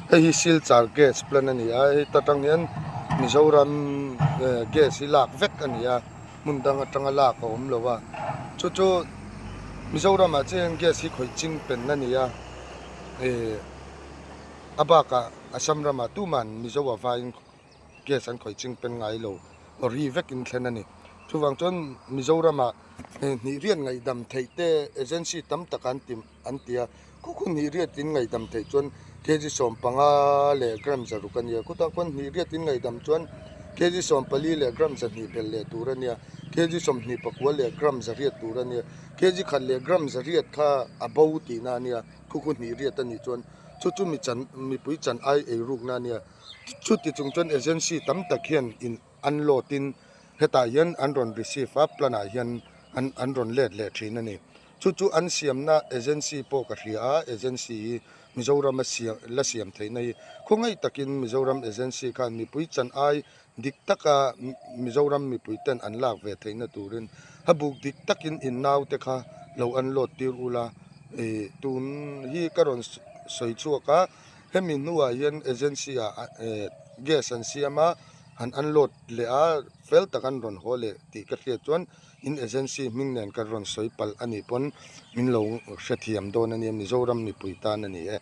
Hei hi Silchar gas plant a ni a, heta tang hian Mizoram gas hi lak vek a ni a, hmun dang atanga lak a awm lo a, chu chu Mizoramah chiah hian gas hi khawih ching pen a ni a, ih a bakah Assam ramah tuman Mizo a vaiin gas an khawih ching pen ngai lo, aw ri vekin thlen a ni. Chuvang chuan Mizoramah hnih riat ngaihdam theih te agency tam tak an ti an ti a, khu khu hnih riat in ngaihdam theih chuan kg 15 leh gram 600 a nia, khutah khuan hnih riat in ngaihdam chuan kg 14 leh gram 200 belh leh tur a nia, kg 29 leh gram 800 tur a nia, kg khat leh gram 800 kha a bo tihna a nia, khu khu hnih riat a nih chuan chu chu mi chan mipui chan ai ei rukna a nia. Chuti chung chuan agency tam tak hian in unload in hetah hian an rawn receive a, plan ah hian an an rawn let leh thin a ni. Chu chu an siamna agency pawh ka hria a, agency hi Mizoram a siam la siam theihna hi khawngaih takin Mizoram agency khan mipui chan ai dik taka Mizoram mipui ten an lak ve theihna turin a buk dik takin in naute kha lo unload tir ula ih tun hi ka rawn sawi chhuak a. Hemi hnuah hian agency ah gas an siam a, han unload leh a, fel tak an rawn haw leh tih ka hriat chuan in agency hming nen ka rawn sawi palh a nih pawn min lo hrethiam dawn a nia Mizoram mipui tan a ni e.